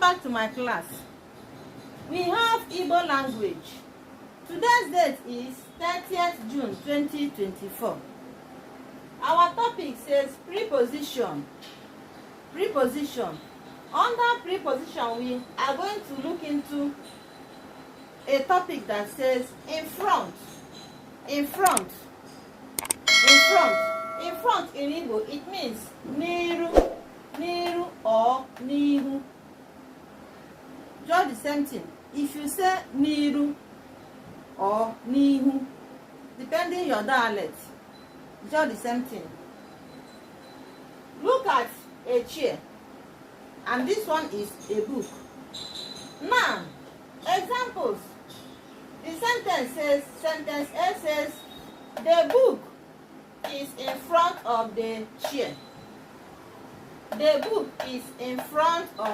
Back to my class. We have Igbo language. Today's date is 30th June 2024. Our topic says preposition. Preposition. Under preposition, we are going to look into a topic that says in front. In front. In front. In front in Igbo, it means n'iru, n'iru or n'ihu. Just the same thing. If you say n'iru or n'ihu, depending your dialect, just the same thing. Look at a chair, and this one is a book. Now, examples. The sentence says, sentence A says, "The book is in front of the chair." The book is in front of